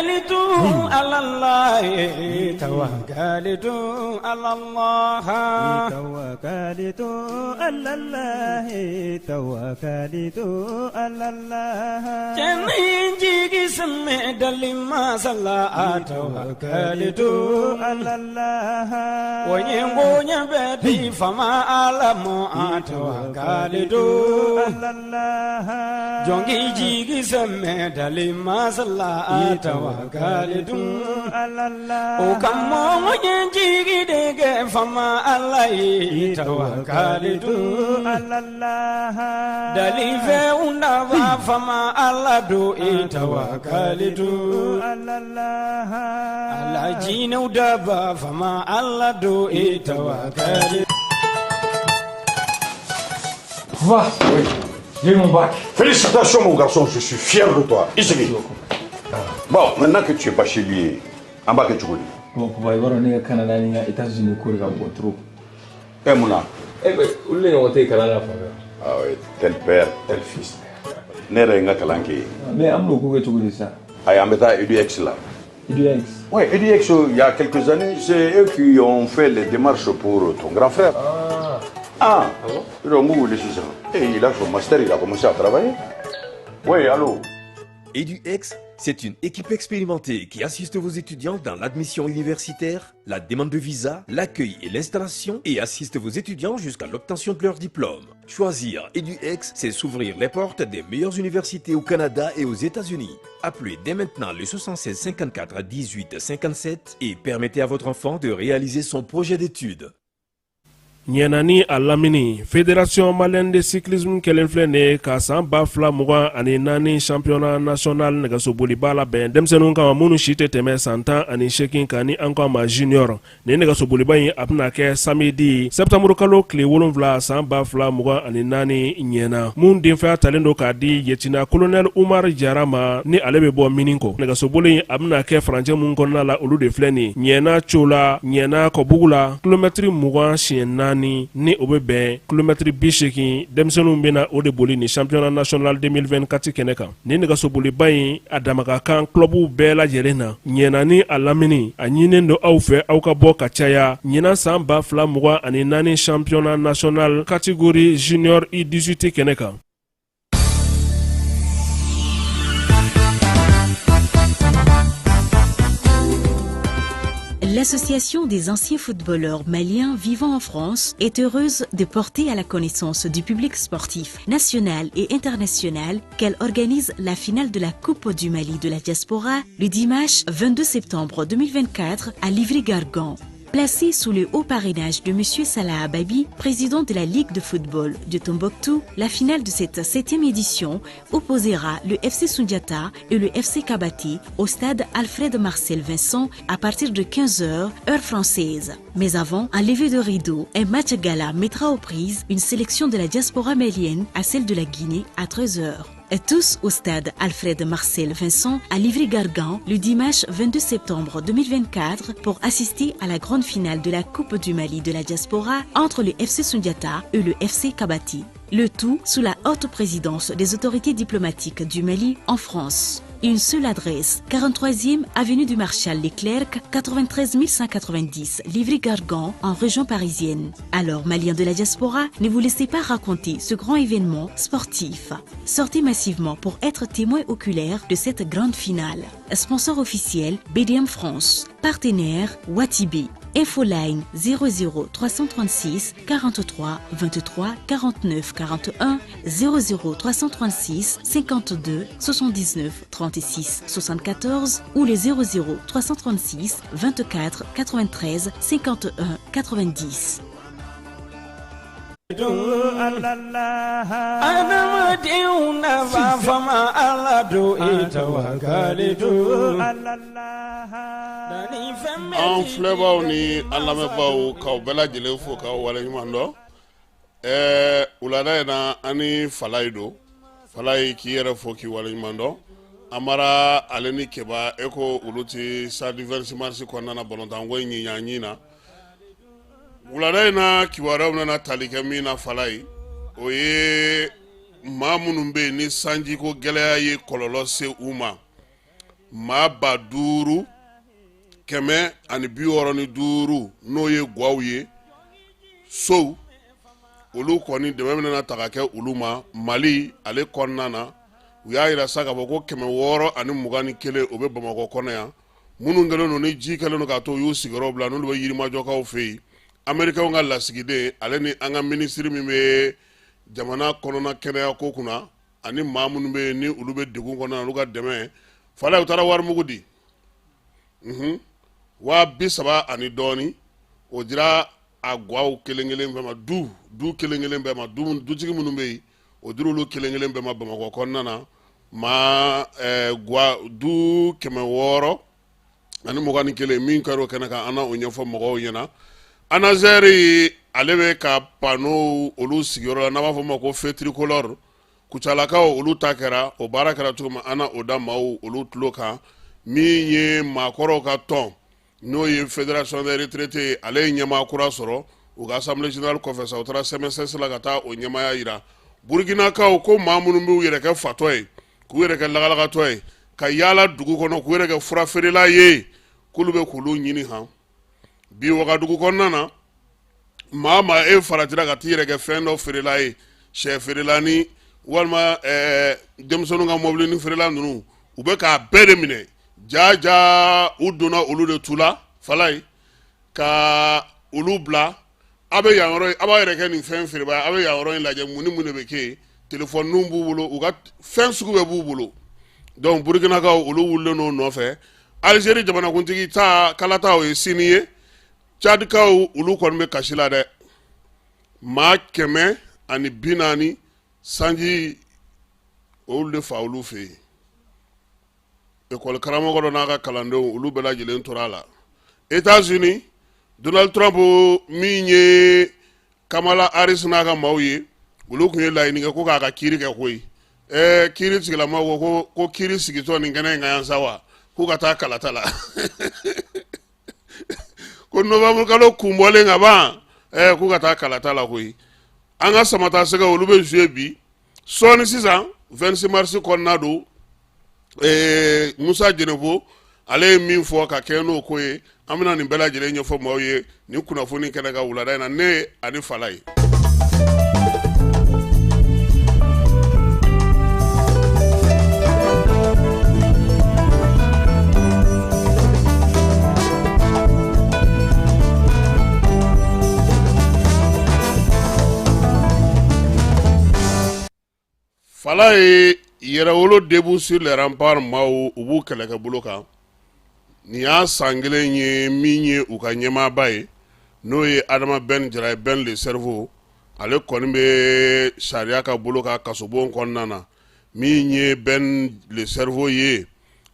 Tawakalitu ala Allah tawakalitu ala Allah tawakalitu ala Allah tawakalitu ala Allah Cɛni jigi sɛmɛ dali masala tawakalitu ala Allah O ye bonya bɛ di fama Ala ma tawakalitu ala Allah Jɔnki jigi sɛmɛ dali masala tawakalitu ala Allah O ka mɔgɔ ye jigi de kɛ fama Ala ye tawakalitu ala Allah Dalifɛnw nafa fama Ala don i tawakalitu ala Allah Ala jinɛw daba fama Ala don i tawakalitu. Va. Oui. J'ai eu mon bac. Félicitations, mon garçon, je suis fier de toi. Isigi. Bon, maintenant que tu es bachelier, an b'a kɛ cogo di? Bon, papa, i b'a dɔn ne ka Canada ni n ka États-Unis ko de ka bon trop. Eh, mun na? Eh ben, olu de ɲɔgɔn tɛ yen kalan na fan fɛ. Ah oui, tel père, tel fils. Ne yɛrɛ ye n ka kalan kɛ yen. Mais an bɛn'o ko kɛ cogo di sisan? Ayi, an bɛ taa EDX la. EDX. Oui, EDX, il y a quelques années, c'est eux qui ont fait les démarches pour ton grand frère. Ah. Ah, Ah bon? Ils ont wele sisan. Et il a son master, il a commencé à travailler. Oui, allô? EduX, c'est une équipe expérimentée qui assiste vos étudiants dans l'admission universitaire, la demande de visa, l'accueil et l'installation et assiste vos étudiants jusqu'à l'obtention de leur diplôme. Choisir EduX, c'est s'ouvrir les portes des meilleures universités au Canada et aux États-Unis. Appelez dès maintenant le 76 54 18 57 et permettez à votre enfant de réaliser son projet d'études. Ɲɛna ni a lamini, Fédération malienne de cyclisme kɛlen filɛ nin ye ka san 2024 championnat national nɛgɛsoboliba labɛn denmisɛnninw kama minnu si tɛ tɛmɛ san 18 kan, ni an ko a ma junior. Nin nɛgɛsoboliba in, a bɛna kɛ samedi septembre kalo tile 7 san 2024 Ɲɛna, mun denfaya talen don k'a di lieutenant colonel Umar Jara ma, ni ale bɛ bɔ mini kɔ. Nɛgɛsoboli in, a bɛna kɛ furancɛ mun kɔnɔna la, olu de filɛ nin: Ɲɛna Cola, Ɲɛna Kɔbugu la, kilomɛtiri 20 siɲɛ 4, ni o bɛ bɛn kilomɛtiri 80. Denmisɛnninw bɛna o de boli ni championnat national 2024 kɛnɛ kan. Nin nɛgɛsoboliba in, a dama ka kan clubw bɛɛ lajɛlen na Ɲɛna ni a lamini. A ɲininen don aw fɛ, aw ka bɔ ka caya ɲinan san 2024 championnat national catégorie junior U18 kɛnɛ kan. L'Association des anciens footballeurs maliens vivant en France est heureuse de porter à la connaissance du public sportif national et international qu'elle organise la finale de la Coupe du Mali de la diaspora le dimanche 22 septembre 2024 à Livry-Gargan. Placée sous le haut parrainage de M. Salah Ababi, président de la Ligue de football de Tombouctou, la finale de cette septième édition opposera le FC Sundiata et le FC Kabati au stade Alfred Marcel Vincent à partir de 15h, heure française. Mais avant, un lever de rideau, un match gala mettra aux prises une sélection de la diaspora malienne à celle de la Guinée à 13h. Et tous au stade Alfred Marcel Vincent à Livry-Gargan le dimanche 22 septembre 2024 pour assister à la grande finale de la Coupe du Mali de la diaspora entre le FC Sundiata et le FC Kabati. Le tout sous la haute présidence des autorités diplomatiques du Mali en France. Une seule adresse, 43e avenue du Marshal Leclerc, 93 190, Livry-Gargan, en région parisienne. Alors, Maliens de la diaspora, ne vous laissez pas raconter ce grand événement sportif. Sortez massivement pour être témoin oculaire de cette grande finale. Sponsor officiel, BDM France. Partenaire, Watibi. Infoline 00 336 43 23 49 41, 00 336 52 79 36 74 ou les 00 336 24 93 51 90. Adamadenw nafa fama Ala don i tawakalitu An filɛbaw ni an lamɛnbaw, k'aw bɛɛ lajɛlen fo k'aw waleɲuman dɔn. Wulada in na, an ni Falayi don. Falayi, k'i yɛrɛ fo k'i waleɲuman dɔn. Amara, ale ni Keba, e ko olu ti stade 26 mars kɔnɔna na balontanko in ɲiɲa ɲin na. Wulada in na, kibaruyaw nana tali kɛ min na, Falayi, o ye maa minnu bɛ yen ni sanjiko gɛlɛya ye kɔlɔlɔ se u ma. maa 5165, n'o ye gwaw ye, sow, olu kɔni dɛmɛ bɛna ta ka kɛ olu ma Mali ale kɔnɔna na. U y'a yira sa k'a fɔ ko 621, o bɛ Bamakɔ kɔnɔ yan. Minnu kɛlen don ni ji kɛlen don k'a to u y'u sigiyɔrɔ bila, n'olu bɛ Yirimajɔkaw fɛ yen. Américains ka lasigiden, ale ni an ka minisiri min bɛ jamana kɔnɔna kɛnɛya ko kunna, ani maa minnu bɛ yen ni olu bɛ degun kɔnɔna na, olu ka dɛmɛ. Falaye, u taara warimugu di 30,000 ani dɔɔni, o dira a gwaw kelen kelen bɛɛ ma, du kelen kelen bɛɛ ma, dutigi minnu bɛ yen, o dira olu kelen kelen bɛɛ ma Bamakɔ kɔnɔna na. Maa gwa du 621 min kɛra o kɛnɛ kan, an na o ɲɛfɔ mɔgɔw ɲɛna. ANASER ale bɛ ka panneau olu sigiyɔrɔ la, n'a b'a fɔ ma ko feu tricolore, Kucalakaw olu ta kɛra, o baara kɛra cogo min, an na o da maaw olu tulo kan. Min ye maakɔrɔw ka tɔn, n'o ye fédération des retraités ye, ale ye ɲɛmaa kura sɔrɔ u ka assemblée générale kɔfɛ sa, u taara CMSS la ka taa o ɲɛmaaya yira. Burukinakaw ko maa minnu b'u yɛrɛ kɛ fatɔ ye, k'u yɛrɛ kɛ lagalagatɔ ye, ka yaala dugu kɔnɔ, k'u yɛrɛ kɛ furafeerela ye, k'olu bɛ k'olu ɲini han bi Wagadugu kɔnɔna na. Maa maa e faratira ka t'i yɛrɛ kɛ fɛn dɔ feerela ye, sɛ feerela ni walima denmisɛnninw ka mɔbilinin feerela ninnu, u bɛ k'a bɛɛ de minɛ. Ja ja, u donna olu de tu la, Falaye, ka olu bila. A bɛ yan yɔrɔ, a b'a yɛrɛ kɛ nin fɛn feereba, a bɛ yan yɔrɔ in lajɛ, mun ni mun de bɛ kɛ yen. Telefɔniw b'u bolo, u ka fɛn sugu bɛɛ b'u bolo. Donc Burukinakaw olu wulilen n'o nɔfɛ. Alizeri jamanakuntigi ta kalata, o ye sini ye. Cadikaw olu kɔni bɛ kasi la dɛ, maa 140 sanji olu de fa olu fɛ yen. Ekɔli karamɔgɔ dɔ n'a ka kalandenw, olu bɛɛ lajɛlen tora a la. États-Unis, Donald Trump min ye Kamala Harris n'a ka maaw ye, olu tun ye laɲini kɛ ko k'a ka kiiri kɛ koyi. Ɛɛ, kiiri tigilamaw ko kiiri sigitɔ nin kɛnɛ in kan yan sa wa, k'u ka taa kalata la, ko novembre kalo kun bɔlen ka ban, ɛɛ, k'u ka taa kalata la koyi. An ka Samata Sɛgɛw, olu bɛ jouer bi sɔɔni sisan, 26 mars kɔnɔna don. Musa Jɛnɛfo, ale ye min fɔ ka kɛ n'o ko ye, an bɛna nin bɛɛ lajɛlen ɲɛfɔ maaw ye nin kunnafoni kɛnɛ kan wulada in na, ne ani Falaye. Falaye, Yɛrɛwolo Debout sur les Remparts maaw, u b'u kɛlɛkɛ bolo kan. Nin y'a san kelen ye min ye u ka ɲɛmaaba ye, n'o ye Adama Ben Jara ye, Ben le cerveau, ale kɔni bɛ sariya ka bolo kan kasobon kɔnɔna na. Min ye Ben le cerveau ye,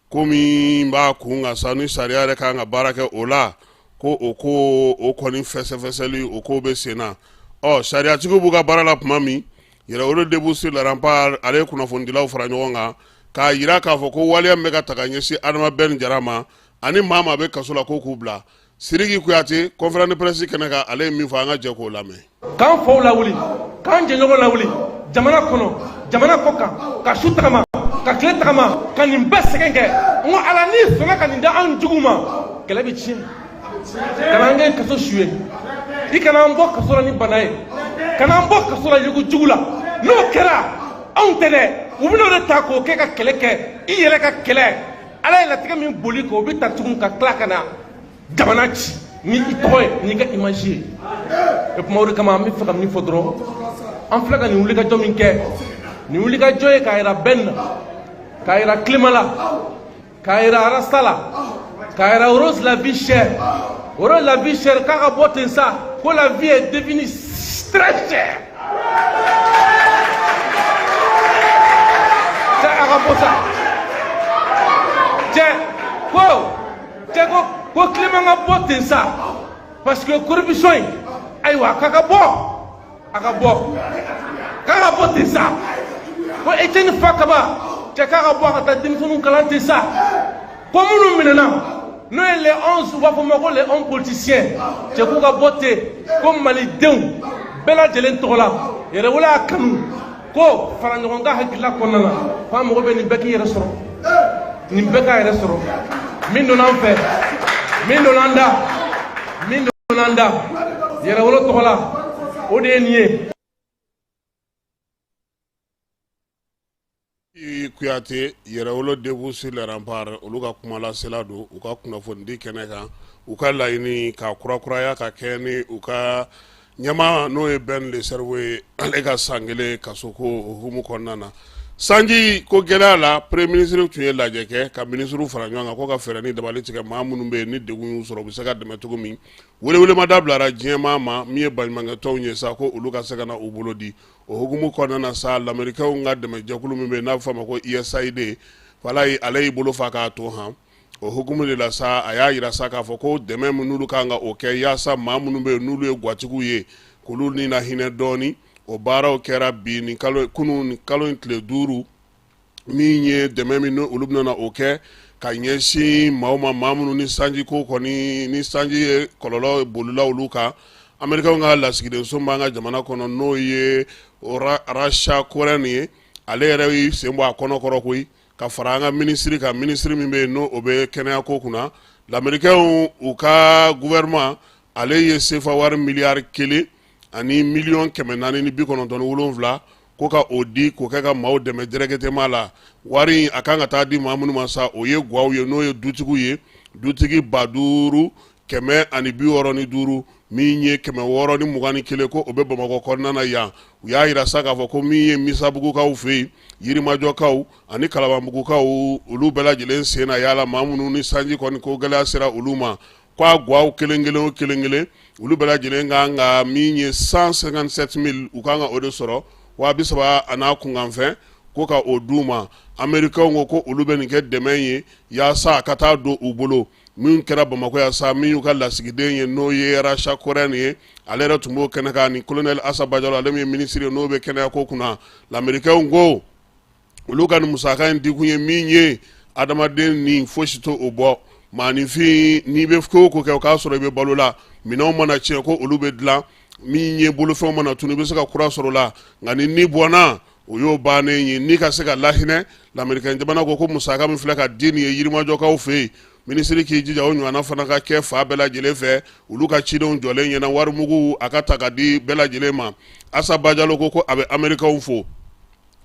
ko min b'a kun kan sa, ni sariya yɛrɛ kan ka baara kɛ o la, ko o ko o kɔni fɛsɛfɛsɛli, o ko bɛ sen na. Ɔ, sariyatigiw b'u ka baara la tuma min, Yɛrɛwolo Debout sur les Remparts ale ye kunnafonidilaw fara ɲɔgɔn kan k'a jira k'a fɔ ko waleya min bɛ ka ta ka ɲɛsin Adama Ben Jara ma, ani maa maa bɛ kaso la, ko k'u bila. Sidiki Kuyate, conférence de presse kɛnɛ kan, ale ye min fɔ, an ka jɛ k'o lamɛn. K'an faw lawuli, k'an jɛɲɔgɔn lawuli, jamana kɔnɔ, jamana kɔ kan, ka su tagama, ka tile tagama, ka nin bɛɛ sɛgɛn kɛ. N ko Ala, n'i sɔnna ka nin da an jugu ma, kɛlɛ bɛ tiɲɛ. Kana an kɛ kaso su ye, i kana an bɔ kaso la ni bana ye, kana an bɔ kaso la yugu jugu la. N'o kɛra, anw tɛ dɛ, u bɛna o de ta k'o kɛ ka kɛlɛ kɛ. I yɛrɛ ka kɛlɛ, Ala ye latigɛ min boli k'o bɛ ta tugun ka tila ka na jamana ci ni i tɔgɔ ye, n'i ka image ye. O kuma o de kama, an bɛ fɛ ka min fɔ dɔrɔn, an filɛ ka nin wulikajɔ min kɛ, nin wulikajɔ ye k'a yira Ben na, k'a yira Clément la, k'a yira Arasta la, k'a yira Rose la vie chère. Rose la vie chère k'a ka bɔ ten sa, ko la vie est devenue très chère. Cɛ, a ka bɔ sa. Cɛ ko, cɛ ko ko Clément ka bɔ ten sa, parce que corruption in, ayiwa, k'a ka bɔ, a ka bɔ, k'a ka bɔ ten sa. Ko Etienne Fakaba, cɛ k'a ka bɔ, a ka taa denmisɛnninw kalan ten sa. Ko minnu minɛna, n'o ye les 11, u b'a fɔ ma ko les 11 politiciens, cɛ k'u ka bɔ ten. Ko malidenw bɛɛ lajɛlen tɔgɔ la, Yɛrɛwolo y'a kanu ko fara ɲɔgɔn kan hakilila kɔnɔna na, ko an mago bɛ nin bɛɛ k'i yɛrɛ sɔrɔ. Nin bɛɛ k'a yɛrɛ sɔrɔ. Min donna an fɛ, min donna an da, min donna an da yɛrɛwolo tɔgɔ la, o de ye nin ye. Kuyate, Yɛrɛwolo Debout sur les Remparts, olu ka kumalasela don u ka kunnafonidi kɛnɛ kan. U ka laɲini ka kurakuraya ka kɛ ni u ka ɲɛmaa, n'o ye Ben le Cerveau ye, ale ka san kelen kaso ko o hukumu kɔnɔna na. Sanji ko gɛlɛya la, premier ministre tun ye lajɛ kɛ ka minisiriw fara ɲɔgɔn kan ko ka fɛɛrɛ ni dabali tigɛ, maa minnu bɛ yen ni degun y'u sɔrɔ, u bɛ se ka dɛmɛ cogo min. Welewelemada bilara diɲɛmaa ma, min ye baɲumankɛtɔnw ye sa, ko olu ka se ka na u bolo di. O hukumu kɔnɔna na sa, lamerikɛnw ka dɛmɛjɛkulu min bɛ yen n'a bɛ f'a ma ko USAID, walayi, ale y'i bolo fa k'a to han. O hukumu de la sa, a y'a jira sa k'a fɔ ko dɛmɛ min n'olu kan ka o kɛ yaasa maa minnu bɛ yen n'olu ye gwatigiw ye, k'olu ni na hinɛ dɔɔni, o baaraw kɛra bi nin kalo, kunun, nin kalo in tile 5. Min ye dɛmɛ min olu bɛna o kɛ ka ɲɛsin maaw ma, maa minnu ni sanji ko kɔni, ni sanji ye kɔlɔlɔ bolila olu kan. Amerikaw ka lasigidenso b'an ka jamana kɔnɔ, n'o ye Rasha Korɛn ye, ale yɛrɛ y'i sen bɔ a kɔnɔ kɔrɔ koyi, ka fara an ka minisiri kan, minisiri min bɛ yen n'o o bɛ kɛnɛya ko kunna. Lamerikɛnw u ka gouvernement, ale ye sefa wari miliyari 1 ani miliyɔn 497 ko ka o di k'o kɛ ka maaw dɛmɛ directement la. Wari in, a kan ka taa di maa minnu ma sa, o ye gwaw ye, n'o ye dutigiw ye, dutigi 5165, min ye 621, ko o bɛ Bamakɔ kɔnɔna na yan. U y'a jira sa k'a fɔ ko min ye Misabugukaw fɛ yen, Yirimajɔkaw ani Kalabanbugukaw, olu bɛɛ lajɛlen sen na yala maa minnu ni sanji kɔni ko gɛlɛya sera olu ma, ko a gwaw kelen kelen o kelen kelen, olu bɛɛ lajɛlen kan ka min ye 157 000, u kan ka o de sɔrɔ, 30 a n'a kunkanfɛn, ko ka o d'u ma. Amerikaw ko ko olu bɛ nin kɛ dɛmɛ ye yaasa a ka taa don u bolo. Min kɛra Bamakɔ yan sa, min y'u ka lasigiden ye, n'o ye Rasha Korɛn ye, ale yɛrɛ tun b'o kɛnɛ kan, ni colonel Asa Bajalo, ale min ye minisiri ye n'o bɛ kɛnɛya ko kunna. Lamerikɛnw ko olu ka nin musaka in dikun ye min ye, adamaden ni fosi to o bɔ. Maaninfin, n'i bɛ ko o ko kɛ, o k'a sɔrɔ i bɛ balo la. Minɛnw mana tiɲɛ, ko olu bɛ dilan. Min ye bolofɛnw mana tunu, i bɛ se ka kura sɔrɔ la, nka ni ni bɔnna, o y'o bannen ye. Ni ka se ka lahinɛ, lamerikɛn jamana ko ko musaka min filɛ ka di nin ye Yirimajɔkaw fɛ yen, minisiri k'i jija o ɲɔgɔnna fana ka kɛ fan bɛɛ lajɛlen fɛ. Olu ka cidenw jɔlen ɲɛna, warimugu a ka ta ka di bɛɛ lajɛlen ma. Asa Bajalo ko ko a bɛ Amerikaw fo.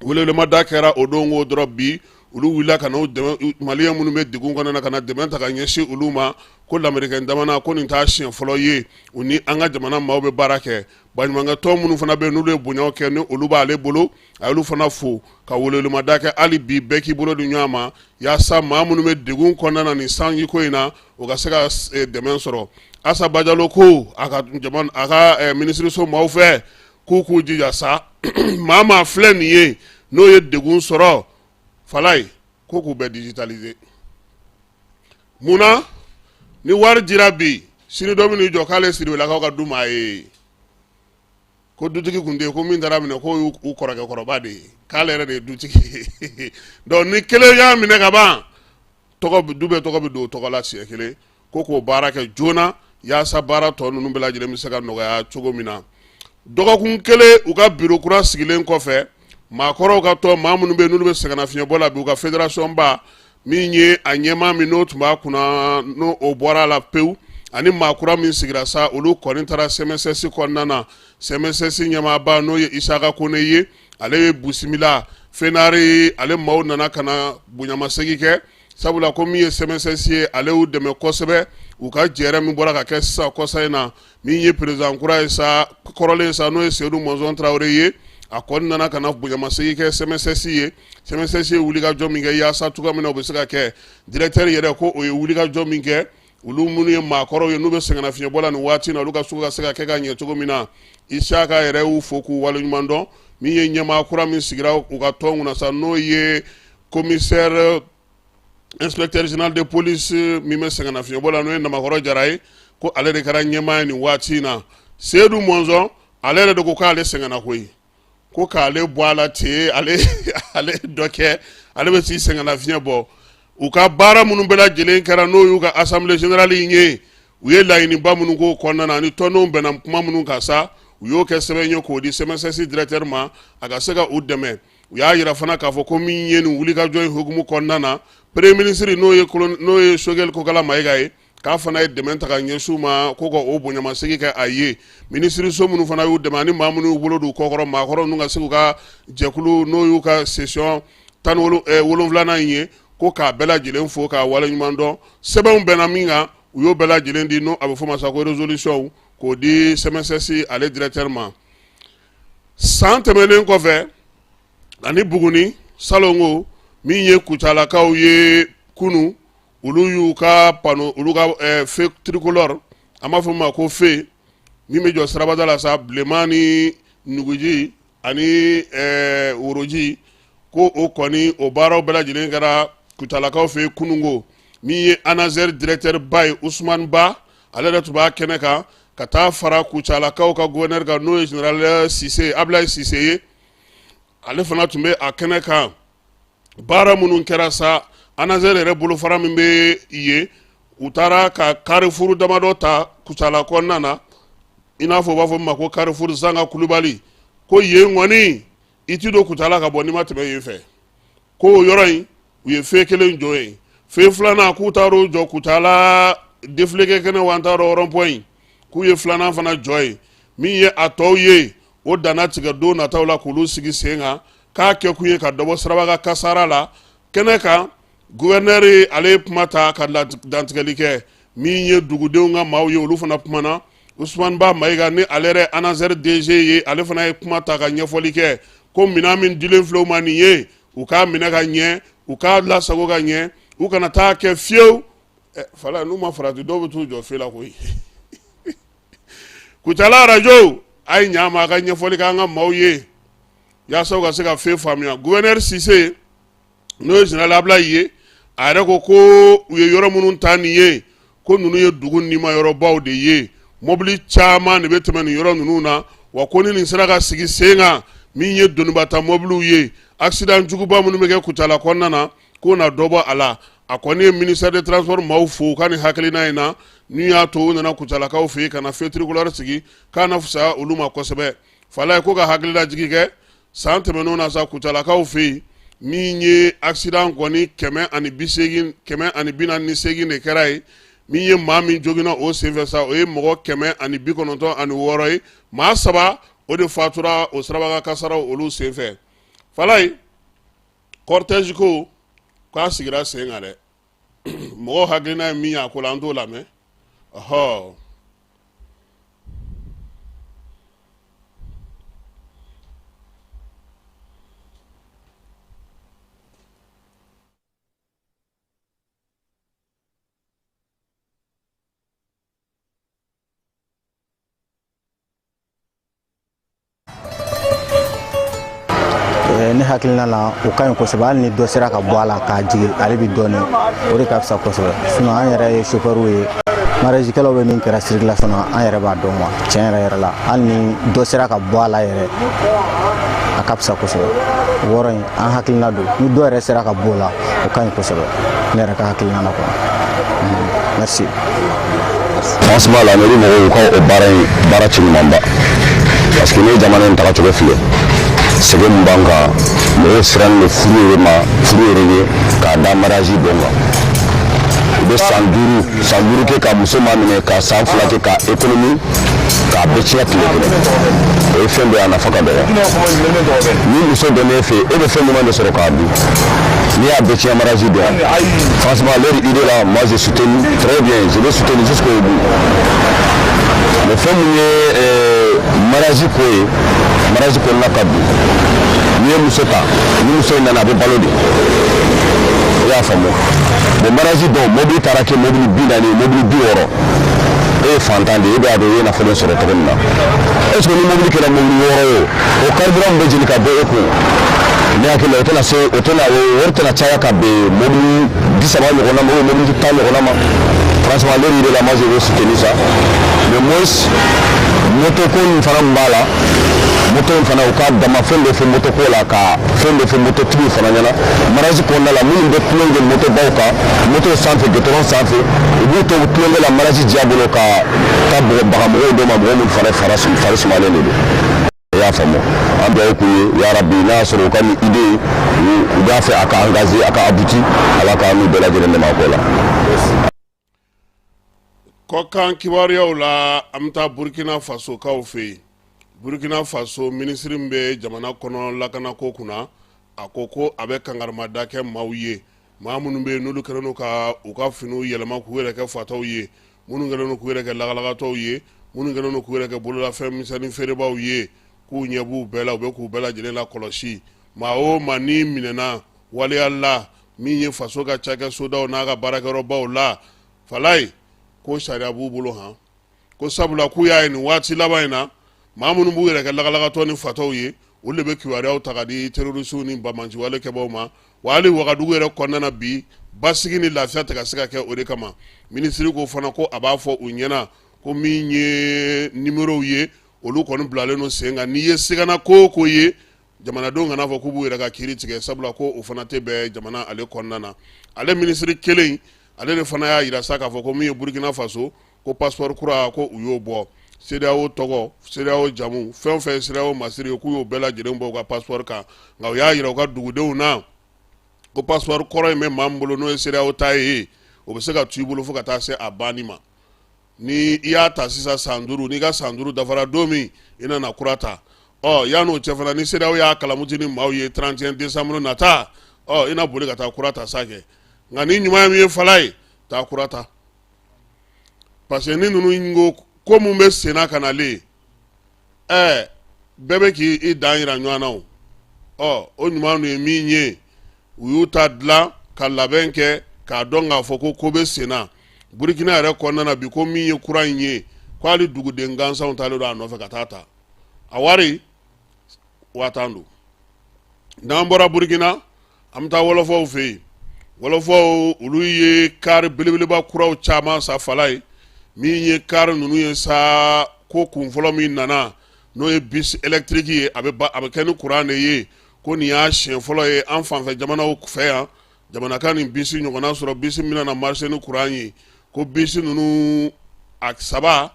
Welewelemada kɛra o don ko dɔrɔn bi, olu wulila ka n'u dɛmɛ, maliyɛn minnu bɛ degun kɔnɔna na, ka na dɛmɛ ta ka ɲɛsin olu ma. Ko lamerikɛn jamana ko nin t'a siɲɛ fɔlɔ ye u ni an ka jamana maaw bɛ baara kɛ. Baɲumankɛtɔn minnu fana bɛ yen n'olu ye bonyaw kɛ, ni olu b'ale bolo, a y'olu fana fo ka welewelemada kɛ hali bi, bɛɛ k'i bolo di ɲɔgɔn ma yaasa maa minnu bɛ degun kɔnɔna na nin sanjiko in na, o ka se ka dɛmɛ sɔrɔ. Asa Bajalo ko a ka jama, a ka minisiriso maaw fɛ, k'u k'u jija sa, maa maa filɛ nin ye n'o ye degun sɔrɔ, Falaye ko k'u bɛɛ digitaliser. Munna ni wari dira bi, sini dɔ bɛn'i jɔ k'ale Siribelakaw ka du maa ye, ko dutigi kun tɛ yen, ko min taara minɛ k'o y'u kɔrɔkɛ kɔrɔba de ye, k'ale yɛrɛ de ye dutigi ye. Donc ni kelen y'a minɛ ka ban, tɔgɔ du bɛɛ tɔgɔ bɛ don o tɔgɔ la siɲɛ kelen. Ko k'o baara kɛ joona yaasa baara tɔ ninnu bɛɛ lajɛlen bɛ se ka nɔgɔya cogo min na. Dɔgɔkun kelen u ka biro kura sigilen kɔfɛ, maakɔrɔw ka tɔn, maa minnu bɛ yen n'olu bɛ sɛgɛnnafiɲɛbɔ la bi, u ka fédération ba min ye a ɲɛmaa min n'o tun b'a kunna, n'o o bɔra a la pewu, ani maa kura min sigira sa, olu kɔni taara CMSS kɔnɔna na. CMSS ɲɛmaaba, n'o ye Isaka Kone ye, ale ye bisimila. FENARI ale maaw nana ka na bonyamasegin kɛ, sabula ko min ye CMSS ye, ale y'u dɛmɛ kosɛbɛ u ka jɛrɛ min bɔra ka kɛ sisan kɔsa in na. Min ye président kura ye sa, kɔrɔlen sa, n'o ye Seyidu Mɔnzɔn Tarawele ye, a kɔni nana ka na bonyamasegin kɛ CMSS ye. CMSS ye wulikajɔ min kɛ yaasa cogoya min na o bɛ se ka kɛ, directeur yɛrɛ ko o ye wulikajɔ min kɛ, olu minnu ye maakɔrɔw ye n'u bɛ sɛgɛnnafiɲɛbɔ la nin waati in na, olu ka sugu ka se ka kɛ ka ɲɛ cogo min na. Isaka yɛrɛ y'u fo k'u waleɲuman dɔn. Min ye ɲɛmaa kura min sigira u ka tɔn kunna sa, n'o ye commissaire inspecteur général de police min bɛ sɛgɛnnafiɲɛbɔ la, n'o ye Namakɔrɔ Jara ye, ko ale de kɛra ɲɛmaa ye nin waati in na. Seyidu Mɔnzɔn, ale yɛrɛ de ko k'ale sɛgɛnna koyi, ko k'ale bɔ a la ten, ale ale dɔ kɛ, ale bɛ t'i sɛgɛnnafiɲɛ bɔ. U ka baara minnu bɛɛ lajɛlen kɛra, n'o y'u ka assemblée générale in ye, u ye laɲiniba minnu k'o kɔnɔna na, ani tɔndenw bɛnna kuma minnu kan sa, u y'o kɛ sɛbɛn ye k'o di CMSS directeur ma, a ka se ka u dɛmɛ. U y'a jira fana k'a fɔ ko min ye nin wulikajɔ in hukumu kɔnɔna na, Premier ministre n'o ye n'o ye Choguel Kokalla Maïga ye, k'a fana ye dɛmɛ ta ka ɲɛsin u ma, ko ka o bonyamasegin kɛ a ye. Minisiriso minnu fana y'u dɛmɛ ani maa minnu y'u bolo don u kɔkɔrɔ, maakɔrɔ ninnu ka se k'u ka jɛkulu n'o y'u ka session 17nan in ye, ko k'a bɛɛ lajɛlen fo k'a waleɲuman dɔn. Sɛbɛnw bɛnna min kan, u y'o bɛɛ lajɛlen di, n'o a bɛ fɔ o ma sa ko résolution, k'o di CMSS ale directeur ma. San tɛmɛnen kɔfɛ ani Buguni salongo, min ye Kucalakaw ye kunun, olu y'u ka panneau, olu ka feu tricolore, an b'a fɔ min ma ko feu min bɛ jɔ sirabada la sa, bilenman ni nuguji ani woroji, ko o kɔni o baaraw bɛɛ lajɛlen kɛra Kucalakaw fɛ kunungo. Min ye ANASER directeur ba ye, Usumani Ba, ale yɛrɛ tun b'a kɛnɛ kan ka taa fara Kucalakaw ka gouverneur kan, n'o ye général Sise, Ablaye Sise ye, ale fana tun bɛ a kɛnɛ kan. Baara minnu kɛra sa, ANASER yɛrɛ bolofara min bɛ yen, u taara ka carrefour damadɔ ta Kucala kɔnɔna na, i n'a fɔ u b'a fɔ min ma ko carrefour Zanga Kulubali, ko yen kɔni i ti don Kucala ka bɔ n'i ma tɛmɛ yen fɛ. Ko o yɔrɔ in, u ye feu kelen jɔ yen. Feu filanan, k'u taar'o jɔ Kucala défilé kɛ kɛnɛ wa, an t'a dɔn, rond-point in, k'u ye filanan fana jɔ yen. Min ye a tɔw ye, o danna tigɛ don nataw la k'olu sigi sen kan, k'a kɛkun ye ka dɔ bɔ siraba kasara la. Kɛnɛ kan, gouverneur ale ye kuma ta ka dantigɛli kɛ. Min ye dugudenw ka maaw ye, olu fana kumana. Usumani Ba Mayiga, ni ale yɛrɛ ANASER DG ye, ale fana ye kuma ta ka ɲɛfɔli kɛ, ko minɛn min dilen filɛ u ma nin ye, u k'a minɛ ka ɲɛ, u k'a lasago ka ɲɛ, u kana taa kɛ fiyewu. Fala n'u ma farati, dɔw bɛ t'u jɔ feu la koyi. Kucala arajo a ye ɲa ma a ka ɲɛfɔli kɛ an ka maaw ye yaasa u ka se ka feu faamuya. Gouverneur Sise, n'o ye général Ablaye ye, a yɛrɛ ko ko u ye yɔrɔ minnu ta nin ye, ko ninnu ye dugu nimayɔrɔbaw de ye, mobili caman de bɛ tɛmɛ nin yɔrɔ ninnu na, wa ko ni nin sera ka sigi sen kan, min ye donibata mobiliw ye, accident juguba minnu bɛ kɛ Kucala kɔnɔna na, k'o na dɔ bɔ a la. A kɔni ye ministère des transports maaw fo u ka nin hakilina in na min y'a to u nana Kucalakaw fɛ yen ka na feu tricolore sigi, k'a na fisaya olu ma kosɛbɛ. Fala ye ko ka hakililajigi kɛ, san tɛmɛnenw na sa, Kucalakaw fɛ yen, min ye accident kɔni 180, 148 de kɛra yen. Min ye maa min joginna o senfɛ sa, o ye mɔgɔ 196 ye. Maa 3 o de fatura o siraba kasaraw olu senfɛ. Falaye, cortège ko k'a sigira sen kan dɛ, mɔgɔw hakilina ye min ye a ko la, an t'o lamɛn. Ɔhɔ. Ne hakilina la, o ka ɲi kosɛbɛ. Hali ni dɔ sera ka bɔ a la k'a jigin ale bi dɔɔnin, o de ka fisa kosɛbɛ. Sinon an yɛrɛ ye chauffeur ye, mariagekɛlaw bɛ min kɛra circulation na, an yɛrɛ b'a dɔn. Wa tiɲɛ yɛrɛ yɛrɛ la, hali ni dɔ sera ka bɔ a la yɛrɛ, a ka fisa kosɛbɛ. O yɔrɔ in, an hakilina don, ni dɔ yɛrɛ sera ka bɔ o la, o ka ɲi kosɛbɛ, ne yɛrɛ ka hakilina na kɔni. Merci. Franchement, la mairie mɔgɔw ka o baara in, baara cɛɲumanba, parce que n'i ye jamana in tagacogo filɛ, sɛgɛn min b'an kan, mɔgɔw sirannen don furu yɛrɛ ma, furu yɛrɛ ɲɛ k'a da mariage don kan. U bɛ san 5, san 5 kɛ ka muso ma minɛ, ka san 2 kɛ ka économie k'a bɛɛ tiɲɛ tile kelen. O ye fɛn dɔ ye, a nafa ka dɔgɔ. Ni muso donn'e fɛ, e bɛ fɛn ɲuman de sɔrɔ k'a dun. N'i y'a bɛɛ tiɲɛ mariage don, franchement, leur idée là, moi je soutiens très bien, je vais soutenir jusqu'au bout. Mais fɛn min ye mariage ko ye, mariage kɔnɔna ka bon. N'i ye muso ta, ni muso in nana, a bɛ balo de, i y'a faamu. Bon, mariage dɔw mobili taara kɛ mobili 40, mobili 60. E ye fantan de ye, e b'a dɔn i ye nafolo sɔrɔ cogo min na. Est ce que ni mobili kɛra mobili 6 ye, o carburant min bɛ jeni ka bɔ e kun, ne hakili la o tɛna se, o tɛna, o wari tɛna caya ka bɛn mobili 30 ɲɔgɔnna ma ou mobili 10 ɲɔgɔnna ma. Franchement, leur idée là, moi je vais soutenir ça. Mais moi, moto ko nin fana min b'a la, moto in fana, u ka dama fɛn dɔ fɔ moto ko la, ka fɛn dɔ fɔ mototigiw fana ɲɛna mariage kɔnɔna la, minnu bɛ tulon kɛ motobaw kan, moto sanfɛ, goudron sanfɛ, u b'u to tulonkɛ la mariage diya bolo ka taa baga mɔgɔw dɔ ma, mɔgɔ minnu fana fari sumalen de don. I y'a faamu, an dugawu k'u ye, yarabi, n'a y'a sɔrɔ u ka nin idée, u b'a fɛ a ka engagé, a ka abouti, Ala k'an n'u bɛɛ lajɛlen dɛmɛ a ko la. Kɔkan kibaruyaw la, an bɛ taa Burkina Fasokaw fɛ yen. Burkina Faso minisiri min bɛ jamana kɔnɔ lakanako kunna, a ko ko a bɛ kangarimada kɛ maaw ye, maa minnu bɛ yen n'olu kɛlen don ka u ka finiw yɛlɛma k'u yɛrɛ kɛ fatɔw ye, minnu kɛlen don k'u yɛrɛ kɛ lagalagatɔw ye, minnu kɛlen don k'u yɛrɛ kɛ bololafɛn misɛnnin feerebaaw ye, k'u ɲɛ b'u bɛɛ la, u bɛ k'u bɛɛ lajɛlen lakɔlɔsi. Maa o maa n'i minɛna waleya la min ye faso ka cakɛsodaw n'a ka baarakɛyɔrɔbaw la, Falayi, ko sariya b'u bolo han, ko sabula k'u y'a ye nin waati laban in na, maa minnu b'u yɛrɛ kɛ lagalagatɔ ni fatɔw ye, olu de bɛ kibaruyaw ta ka di terroristew ni banbaanciwale kɛbaaw ma. Wa hali Wagadugu yɛrɛ kɔnɔna na bi, basigi ni lafiya tɛ ka se ka kɛ. O de kama minisiri ko fana ko a b'a fɔ u ɲɛna ko min ye numérow ye, olu kɔni bilalen don sen kan. N'i ye sigana ko o ko ye, jamanadenw kana fɔ k'u b'u yɛrɛ ka kiiri tigɛ, sabula ko o fana tɛ bɛn jamana ale kɔnɔna na. Ale minisiri kelen ale de fana y'a jira sa k'a fɔ ko min ye Burkina Faso, ko passeport kura, ko u y'o bɔ. CEDEAO tɔgɔ, CEDEAO jamu, fɛn o fɛn ye CEDEAO masiri ye, k'u y'o bɛɛ lajɛlen bɔ u ka passeport kan. Nka u y'a jira u ka dugudenw na ko passeport kɔrɔ in bɛ maa min bolo, n'o ye CEDEAO ta ye, o bɛ se ka to i bolo fo ka taa se a banni ma. Ni i y'a ta sisan san 5, n'i ka san 5 dafara don min, i nana kura ta. Ɔ yan'o cɛ fana, ni CEDEAO y'a kalamuti ni maaw ye 31 décembre nata, ɔ i na boli ka taa kura ta sa kɛ. Nka ni ɲuman ye min ye, Falaye, taa kura ta, parce que ni ninnu ko ko mun bɛ senna ka nalen, ɛɛ bɛɛ bɛ k'i dan yira ɲɔgɔn na. O ɔ o ɲuman dun ye min ye, u y'u ta dilan ka labɛn kɛ k'a dɔn k'a fɔ ko ko bɛ senna Burukina yɛrɛ kɔnɔna na bi, ko min ye kura in ye, ko hali duguden gansanw taalen don a nɔfɛ ka taa ta. A wari 50,000 don. N'an bɔra Burukina, an bɛ taa wɔlɔfɔw fɛ yen. Wɔlɔfɔw, olu ye kari belebeleba kuraw caman san, Falaye. Min ye kari ninnu ye sa, ko kun fɔlɔ min nana, n'o ye bus électrique ye, a bɛ kɛ ni kuran de ye, ko nin y'a siɲɛ fɔlɔ ye an fanfɛ jamanaw fɛ yan, jamana ka nin bisi ɲɔgɔnna sɔrɔ, bisi min bɛna marcher ni kuran ye. Ko bisi ninnu a saba,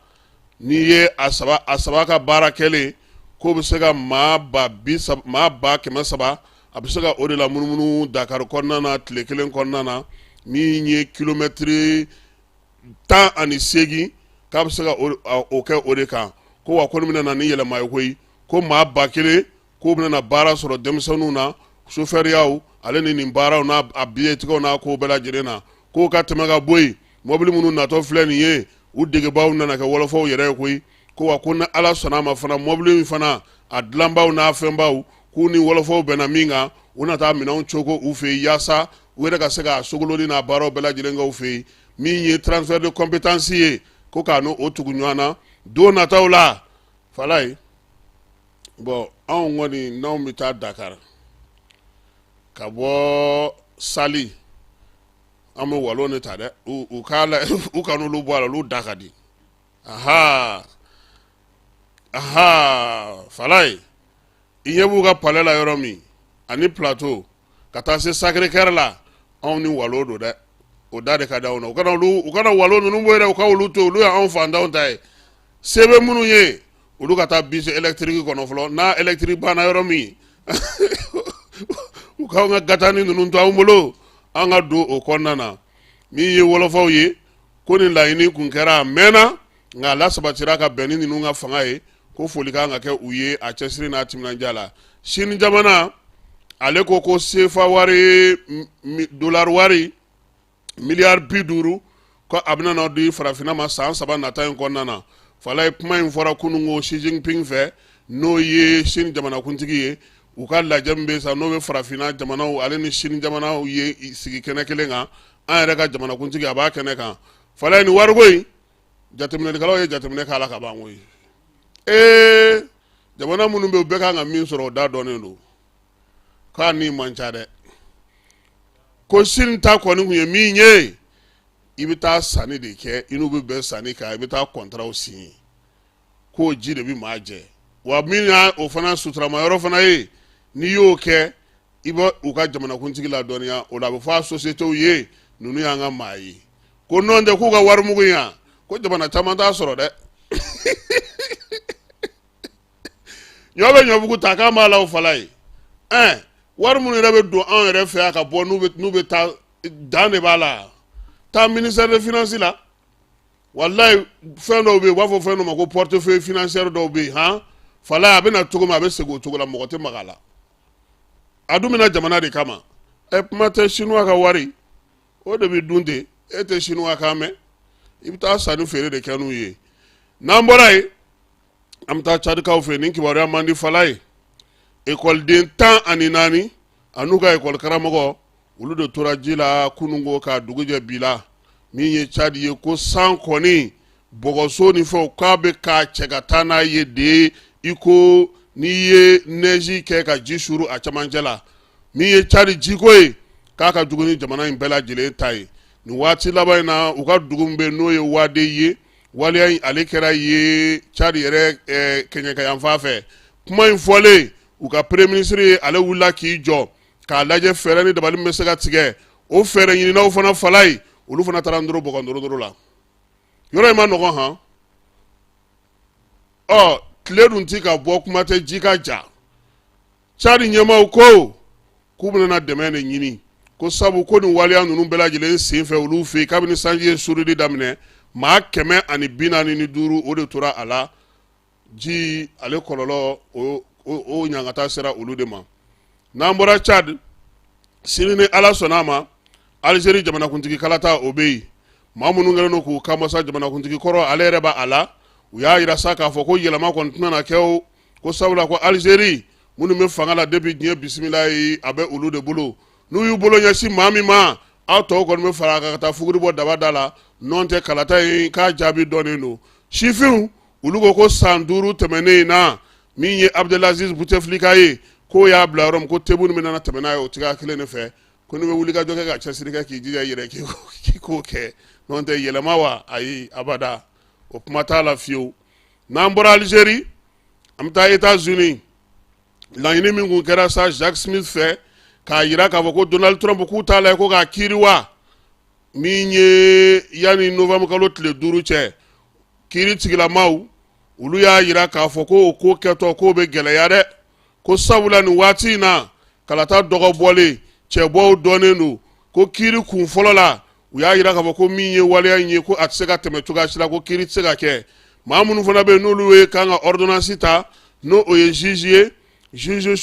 n'i ye a saba, a saba ka baara kɛlen, k'o bɛ se ka maa 300, maa 300,000, a bɛ se ka o de la munumunu Dakar kɔnɔna na tile kelen kɔnɔna na, min ye kilomɛtiri 18, k'a bɛ se ka o kɛ o de kan. Ko wa ko nin bɛna na ni yɛlɛma ye koyi, ko maa 1000 k'u bɛna na baara sɔrɔ denmisɛnninw na, sofɛriyaw ale ni nin baaraw n'a a biliyetigiw n'a ko bɛɛ lajɛlen na. K'o ka tɛmɛ ka bɔ yen, mɔbili minnu natɔ filɛ nin ye, u degebaaw nana kɛ wɔlɔfɔw yɛrɛ ye koyi. Ko wa ko ni Ala sɔnna a ma fana, mɔbili in fana a dilanbaw n'a fɛnbaw, k'u ni wɔlɔfɔw bɛnna min kan, u na taa minɛnw cogo u fɛ yen, yaasa u yɛrɛ ka se k'a sogoloni n'a baaraw bɛɛ lajɛlen kɛ u fɛ yen. Min ye transfert de compétence ye, ko k'a n'o tugu ɲɔgɔn na don nataw la. Falaye, bon, anw kɔni n'anw bɛ taa Dakar ka bɔ Sali, an bɛ walon de ta dɛ. U k'a la, u kan'olu bɔ a la, olu da ka di. Aha aha, Falaye, i ɲɛ b'u ka palais la yɔrɔ min ani plateau ka taa se Sacré-Cœur la, anw ni walo don dɛ, o da de ka di anw na. U kana olu, u kana walo ninnu bɔ yɛrɛ, u ka olu to, olu y'anw fantanw ta ye. Se bɛ minnu ye, olu ka taa bus électrique kɔnɔ fɔlɔ. N'a électrique banna yɔrɔ min, u k'anw ka gatani ninnu to anw bolo, an ka don o kɔnɔna na. Min ye wɔlɔfɔw ye, ko nin laɲini kun kɛra a mɛnna, nka a lasabatira ka bɛn ni ninnu ka fanga ye, ko foli kan ka kɛ u ye a cɛsiri n'a timinandiya la. Sini jamana ale ko ko sefa wari, dolari wari miliyari 50, ko a bɛna na di farafinna ma san 3 nata in kɔnɔna na. Falaye, kuma in fɔra kunun ko Xi Jinping fɛ, n'o ye Sini jamanakuntigi ye, u ka lajɛ min bɛ sa, n'o bɛ farafinna jamanaw ale ni Sini jamanaw ye sigi kɛnɛ kelen kan. An yɛrɛ ka jamanakuntigi, a b'a kɛnɛ kan. Falaye, nin wariko in, jateminɛlikɛlaw ye jateminɛ k'a la ka ban koyi. Ee, jamana minnu bɛ, u bɛɛ kan ka min sɔrɔ, o da dɔnnen don, k'a ni man ca dɛ. Ko Sini ta kɔni kun ye min ye, i bɛ taa sanni de kɛ, i n'u bɛ bɛn sanni kan, i bɛ taa kɔntaraw signer, k'o ji de bɛ maa jɛ. Wa min y'a o fana suturama yɔrɔ fana ye, n'i y'o kɛ, i bɛ u ka jamanakuntigi ladɔnniya o la, a bɛ fɔ a sociétéw ye ninnu y'an ka maa ye. Ko nɔn tɛ k'u ka warimugu in yan, ko jamana caman t'a sɔrɔ dɛ. Ɲɔ bɛ ɲɔbugu ta k'an b'a la o Falaye. Ɛn, wari minnu yɛrɛ bɛ don anw yɛrɛ fɛ yan ka bɔ, n'u bɛ taa, dan de b'a la. Taa ministère de finance la, walayi, fɛn dɔw bɛ yen, u b'a fɔ fɛn dɔ ma ko portefeuille financière dɔw bɛ yen. Han, Falaye, a bɛ na cogo min, a bɛ segin o cogo la, mɔgɔ tɛ maga a la. A dun bɛna jamana de kama. Ɛ, kuma tɛ chinois ka wari, o de bɛ dun ten. E tɛ chinois kan mɛn, i bɛ taa sanni feere de kɛ n'u ye. N'an bɔra yen, an bɛ taa Cadikaw fɛ. Nin kibaruya man di, Falaye. Ekɔliden 14 an'u ka ekɔli karamɔgɔ, olu de tora ji la kununko k'a dugu jɛ bi la. Min ye Cadi ye, ko san kɔni, bɔgɔso ni fɛnw, k'a bɛ k'a cɛ ka taa n'a ye de, i ko n'i ye nɛzi kɛ ka ji suru a camancɛ la. Min ye Cadi jiko ye, k'a ka jugu ni jamana in bɛɛ lajɛlen ta ye nin waati laban in na. U ka dugu min bɛ yen, n'o ye Wade ye, waleya in ale kɛra ye Cadi yɛrɛ kɛɲɛka yanfan fɛ. Kuma in fɔlen, u ka premier ministre ye, ale wulila k'i jɔ k'a lajɛ fɛɛrɛ ni dabali min bɛ se ka tigɛ. O fɛɛrɛ ɲininaw fana, Falaye, olu fana taara ndoro bɔgɔ ndoro la. Yɔrɔ in ma nɔgɔn han. Ɔ, tile dun ti ka bɔ, kuma tɛ ji ka ja. Cadi ɲɛmaaw ko k'u bɛna dɛmɛ de ɲini, ko sabu ko nin waleya ninnu bɛɛ lajɛlen senfɛ olu fɛ yen, kabini sanji ye suuruli daminɛ, maa 145, o de tora a la. Ji ale kɔlɔlɔ, o ɲangata sera olu de ma. N'an bɔra Cad, sini ni Ala sɔnna a ma, Alizeri jamanakuntigi kalata, o bɛ yen. Maa minnu kɛlen don k'u kanmasa, jamanakuntigi kɔrɔ, ale yɛrɛ b'a la. U y'a jira sa k'a fɔ ko yɛlɛma kɔni tɛna na kɛ o ko, sabula ko Alizeri minnu bɛ fanga la depuis diɲɛ bisimila ye, a bɛ olu de bolo. N'u y'u bolo ɲɛsin maa min ma, aw tɔw kɔni bɛ fara a kan ka taa fuguri bɔ daba da la. Nɔn tɛ, kalata in k'a jaabi dɔnnen don. Sifinw, olu ko ko san 5 tɛmɛnen in na, min ye Abdelaziz Bouteflika ye, k'o y'a bila yɔrɔ min, ko Tebboune bɛna tɛmɛ n'a ye o cogoya kelen de fɛ, ko n'i bɛ wuli ka jɔ kɛ ka cɛsiri kɛ k'i jija i yɛrɛ, k'i k'o kɛ. N'o tɛ, yɛlɛma wa, ayi, abada, o kuma t'a la fiyewu. N'an bɔra Alizeri, an bɛ taa États-Unis. Laɲini min kun kɛra sa Jack Smith fɛ k'a jira k'a fɔ ko Donald Trump, k'u t'a la ko k'a kiiri wa, min ye yanni novembre kalo tile 5 cɛ, kiiri tigilamaw, olu y'a jira k'a fɔ ko o ko kɛtɔ, k'o bɛ gɛlɛya dɛ, ko sabula nin waati in na, kalata dɔgɔbɔlen, cɛbɔw dɔnnen don, ko kiiri kun fɔlɔ la, u y'a jira k'a fɔ ko min ye waleya in ye, ko a tɛ se ka tɛmɛ cogoya si la, ko kiiri tɛ se ka kɛ. Maa minnu fana bɛ yen, n'olu ye kan ka ordonnance ta, n'o o ye juge ye, juge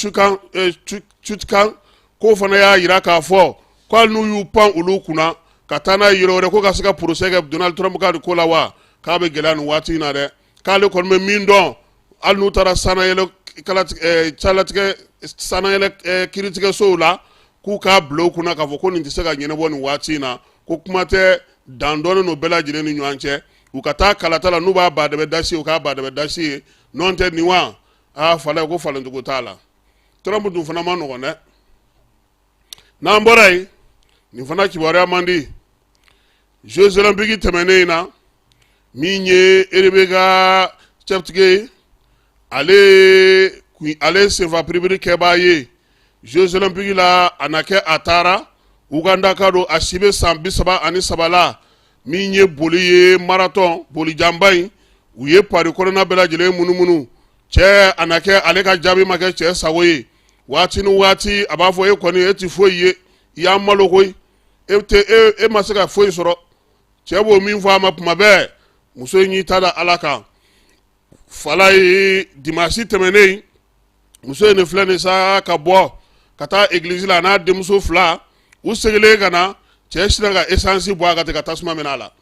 Chutkan, k'o fana y'a jira k'a fɔ ko hali n'u y'u pan olu kunna ka taa n'a ye yɔrɔ wɛrɛ, ko ka se ka procès kɛ Donald Trump ka nin ko la wa, k'a bɛ gɛlɛya nin waati in na dɛ. K'ale kɔni bɛ min dɔn, hali n'u taara sannayɛlɛ calatigɛ sannayɛlɛ kiiritigɛsow la, k'u k'a bila u kunna k'a fɔ ko nin tɛ se ka ɲɛnabɔ nin waati in na, ko kuma tɛ, dan dɔnnen don bɛɛ lajɛlen ni ɲɔgɔn cɛ. U ka taa kalata la, n'u b'a badɛbɛ dasi ye, u k'a badɛbɛ dasi ye. N'o tɛ nin wa, aa, Falaye, ko falencogo t'a la. Trump dun fana ma nɔgɔn dɛ. N'an bɔra yen, nin fana kibaruya man di. Jeux olympiques tɛmɛnen in na, min ye Rebecca Cheptegei, ale senfa piripiri kɛbaa ye Jeux olympiques la, a na kɛ a taara Uganda ka don, a si bɛ san 33 la. Min ye boli ye, marathon bolijanba in, u ye Paris kɔnɔna bɛɛ lajɛlen munumunu. Cɛ, a na kɛ ale ka jaabi ma kɛ cɛ sago ye. Waati ni waati a b'a fɔ: e kɔni, e tɛ foyi ye, i y'an malo koyi, e tɛ e ma se ka foyi sɔrɔ. Cɛ b'o min fɔ a ma tuma bɛɛ, muso in y'i ta da Ala kan. Falaye, dimanche tɛmɛnen, muso in de filɛ nin sa ka bɔ ka taa egilizi la, a n'a denmuso fila. U seginnen ka na, cɛ sinna ka esansi bɔ a kan ten ka tasuma minɛ a la.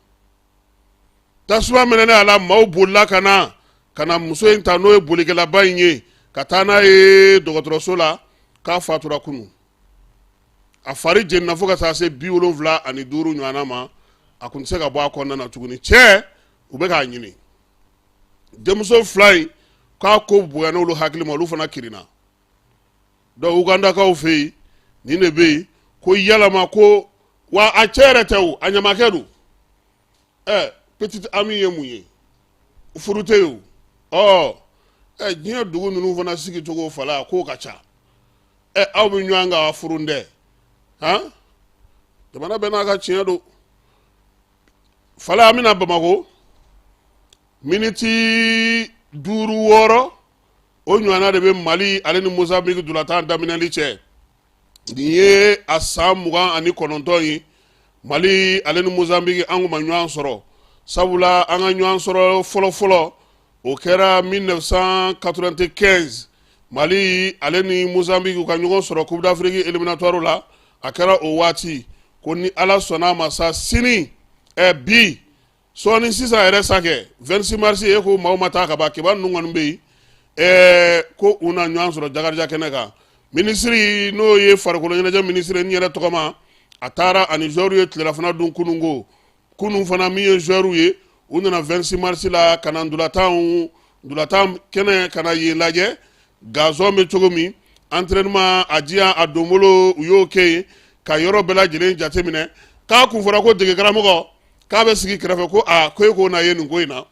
Tasuma minɛnen a la, maaw bolila ka na muso in ta, n'o ye bolikɛlaba in ye, ka taa n'a ye dɔgɔtɔrɔso la. K'a fatura kunun. A fari jenina fo ka taa se 75 ɲɔgɔnna ma. A tun tɛ se ka bɔ a kɔnɔna na tuguni. Cɛ, u bɛ k'a ɲini. Denmuso fila in, k'a ko bonyana olu hakili ma, olu fana kirinna. Donc Ugandakaw fɛ yen, nin de bɛ yen, ko yalama ko wa, a cɛ yɛrɛ tɛ o, a ɲamakɛ don. Ɛ, petite amie ye mun ye? Furu tɛ yen o. Ɔ ɛ, diɲɛ dugu ninnu fana sigicogo, fala k'o ka ca. Ɛ, aw bɛ ɲɔgɔn kan, furu tɛ han. Jamana bɛɛ n'a ka tiɲɛ don. Fala, an bɛna Bamakɔ miniti 5 6. O ɲɔgɔnna de bɛ Mali ale ni Mozambique ntolatan daminɛli cɛ. Nin ye a san 29 ye Mali ale ni Mozambique an kun ma ɲɔgɔn sɔrɔ, sabula an ka ɲɔgɔn sɔrɔ fɔlɔfɔlɔ o kɛra 1995. Mali ale ni Mozambique ka ɲɔgɔn sɔrɔ Coupe d'Afrique éliminatoire la, a kɛra o waati. Ko ni Ala sɔnna a ma sa, sini bi sɔɔni sisan yɛrɛ sa kɛ 26 mars, e ko maaw ma taa ka ban, kiba ninnu kɔni bɛ yen, ko u na ɲɔgɔn sɔrɔ Jakarija kɛnɛ kan. Minisiri n'o ye farikolo ɲɛnajɛ minisiri n yɛrɛ tɔgɔma, a taara ani joueurs ye tilelafana dun kunun. Ko kunun fana, min ye joueurs ye, u nana 26 mars la ka na ntolatan kɛnɛ ka na yen lajɛ, gazon bɛ cogo min, entraînement a diya a donbolo, u y'o kɛ yen ka yɔrɔ bɛɛ lajɛlen jateminɛ. K'a kun fɔra ko dege karamɔgɔ k'a bɛ sigi kɛrɛfɛ, ko aa, ko e k'o na ye nin ko in na,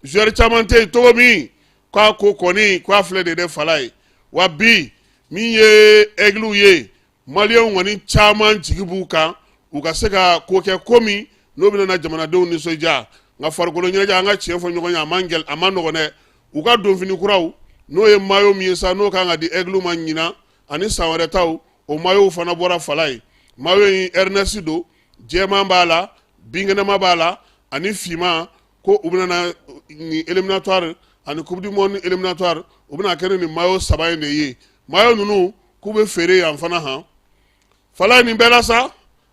joueur caman tɛ yen cogo min, k'a ko kɔni k'a filɛ de dɛ fala ye. Wa bi min ye Aigles ye, maliyɛnw kɔni caman jigi b'u kan u ka se ka ko kɛ ko min n'o bɛna na jamanadenw nisɔndiya. Nka farikolo ɲɛnajɛ, an ka tiɲɛ fɔ ɲɔgɔn ye, a man gɛlɛn, a man nɔgɔn dɛ. U ka donfini kuraw, n'o ye maillot min ye sa, n'o kan ka di Aigles ma ɲinan ani san wɛrɛ taw, o maillot fana bɔra fala ye. Maillot in, Ernest don, jɛman b'a la, binkɛnɛma b'a la ani finman. Ko u bɛna na nin éliminatoire ani coupe du monde éliminatoire, u bɛna kɛ ni nin maillot saba in de ye. Maillot ninnu k'u bɛ feere yan fana. Han fala, nin bɛɛ la sa,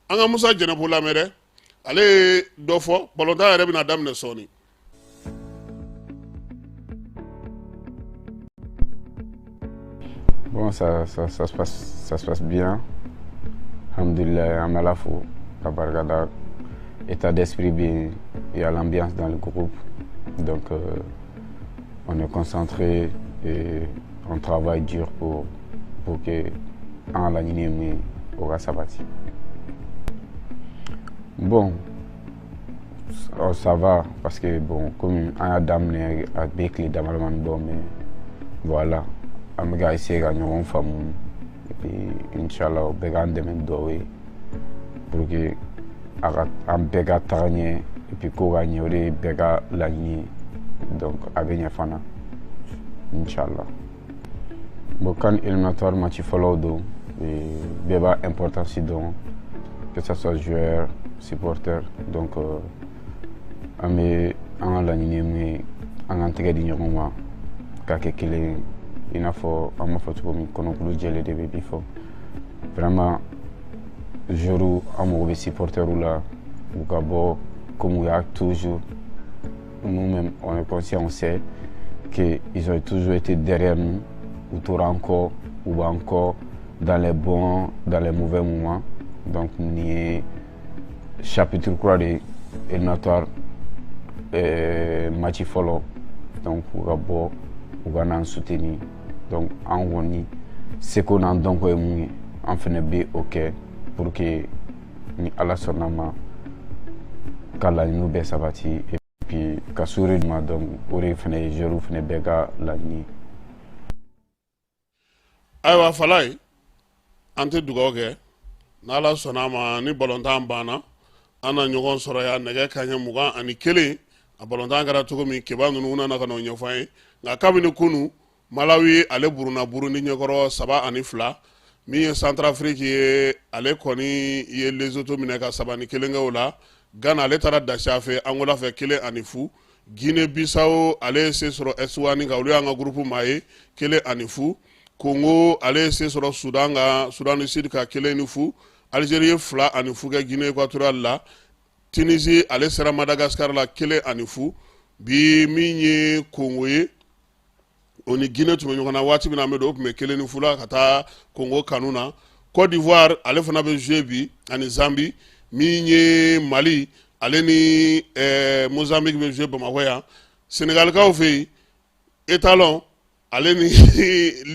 an ka Musa Jɛnɛpo lamɛn dɛ, ale ye dɔ fɔ. Balontan yɛrɛ bɛna daminɛ sɔɔni. Bon, ça se passe bien. Alhamdulillah, an bɛ Ala fo ka barika da. État d'esprit bien, il y a l'ambiance dans le groupe. Donc, on est concentré et on travaille dur pour que an ka laɲini ye mun ye, o ka sabati. Bon, oh, ça va parce que bon, comme an y'a daminɛ a bɛ tile dama damani bɔ, mais voilà, an bɛ ka essayer ka ɲɔgɔn faamu et puis inchallah bɛɛ k'an dɛmɛ ni dugawu ye pour que a ka an bɛɛ ka taga ɲɛ et puis ko ka ɲɛ, o de ye bɛɛ ka laɲini ye. Donc a bɛ ɲɛ fana inchallah. Bon, CAN éliminatoire match fɔlɔw don, bɛɛ b'a importance dɔn, que ça soit joueur, supporter. Donc an bɛ an ka laɲini ye mun ye, an k'an tɛgɛ di ɲɔgɔn ma k'a kɛ kelen ye, i n'a fɔ an b'a fɔ cogo min, kɔnɔkulu jɛlen de bɛ bi fɔ. Vraiment, joueurs, an mago bɛ supporters la, u ka bɔ comme u y'a toujours. Nous-mêmes, on est conscient, on sait qu'ils ont toujours été derrière nous, u tora an kɔ, u b'an kɔ dans les bons, dans les mauvais moments. Donc nin ye chapitre kura de ye, éliminatoire match fɔlɔ. Donc u ka bɔ, u ka n'an soutenir. Donc an kɔni seko n'an dɔnko ye mun ye, an fɛnɛ bɛ o kɛ pour que ni Ala sɔnna ma ka laɲiniw bɛɛ sabati et puis ka sourire ma. Donc o de fɛnɛ ye joueurs fɛnɛ bɛɛ ka laɲini ye. Ayiwa Falaye, an tɛ dugawu kɛ n'Ala sɔnna a ma, ni balontan banna, an na ɲɔgɔn sɔrɔ yan nɛgɛ kanɲɛ 21. A balontan kɛra cogo min, keba ninnu nana ka n'o ɲɛfɔ an ye. Nka kabini kunu, Malawi ale buruna Burundi ɲɛkɔrɔ 3-2. Min ye Centrafrique ye, ale kɔni ye Lesotho minɛ ka 3-1 kɛ o la. Ghana ale taara dasi a fɛ Angola fɛ 1-0. Guinée Bissau ale ye se sɔrɔ Eswatini kan, olu y'an ka groupe maa ye, 1-0. Congo ale ye se sɔrɔ Soudan kan, Soudan du Sud ka, 1-0. Algérie ye 2-0 kɛ Guinée équatoriale la. Tunisie ale sera Madagascar la 1-0. Bi min ye Congo ye, o ni Guinée tun bɛ ɲɔgɔn na waati min na an bɛ don, o tun bɛ 1-0 la ka taa Congo kanu na. Côte d'Ivoire ale fana bɛ jouer bi ani Zambie. Min ye Mali ale ni Mozambique bɛ jouer Bamakɔ yan. Sénégalikaw fɛ yen, Étalon ale ni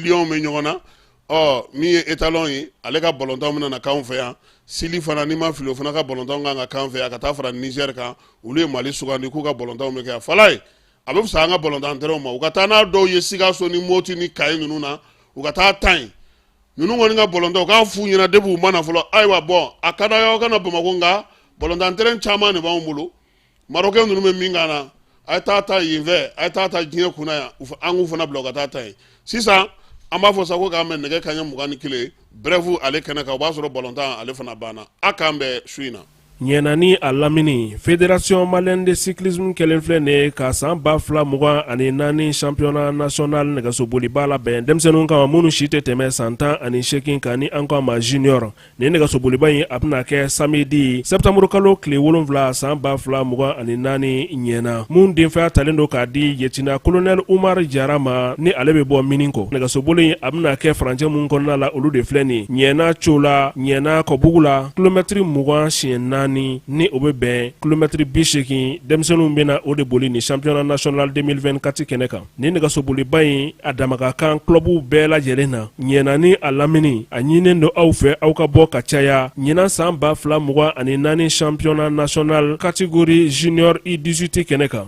Lion bɛ ɲɔgɔn na. Ɔ min ye Étalon ye, ale ka balontan bɛna na k'anw fɛ yan. Sili fana, n'i ma fili, o fana ka balontan kan ka k'an fɛ yan ka taa fara Niger kan. Olu ye Mali sugandi k'u ka balontanw bɛ kɛ yan. Falaye, a bɛ fisaya an ka balontan terrain ma, u ka taa n'a dɔw ye Sikaso ni Moti ni Kayi ninnu na, u ka taa tan yen. Ninnu kɔni ka balontan, u k'a f'u ɲɛna depuis u ma na fɔlɔ. Ayiwa, bɔn, a ka d'aw ye aw ka na Bamakɔ, nka balontan terrain caman de b'anw bolo. Marocain ninnu bɛ min k'an na, A ye taa ta yen fɛ, a ye taa ta diɲɛ kunna yan, an k'u fana bila u ka taa ta yen. Sisan an b'a fɔ sa ko k'an bɛn nɛgɛ kanɲɛ 21 brève ale kɛnɛ kan, o b'a sɔrɔ balontan ale fana banna. A k'an bɛn su in na. Ɲɛna ni a lamini, Fédération malienne de cyclisme kɛlen filɛ nin ye ka san 2024 championnat national nɛgɛsoboliba labɛn denmisɛnninw kama minnu si tɛ tɛmɛ san 18 kan, ni an ko a ma junior. Nin nɛgɛsoboliba in, a bɛna kɛ samedi septembre kalo tile 7 san 2024 Ɲɛna, mun denfaya talen don k'a di lieutenant colonel Umar Jara ma, ni ale bɛ bɔ Mininko. Nɛgɛsoboli in, a bɛna kɛ furancɛ mun kɔnɔna la, olu de filɛ nin: Ɲɛna Cola, Ɲɛna Kɔbugu la, kilomɛtiri 20 siɲɛ naani, ni o bɛ bɛn kilomɛtiri 80. Denmisɛnninw bɛna o de boli nin championnat national 2024 kɛnɛ kan. Nin nɛgɛsoboliba in, a dama ka kan clubw bɛɛ lajɛlen na Ɲɛna ni a lamini. A ɲininen don aw fɛ, aw ka bɔ ka caya ɲinan san 2024 championnat national catégorie junior U18 kɛnɛ kan.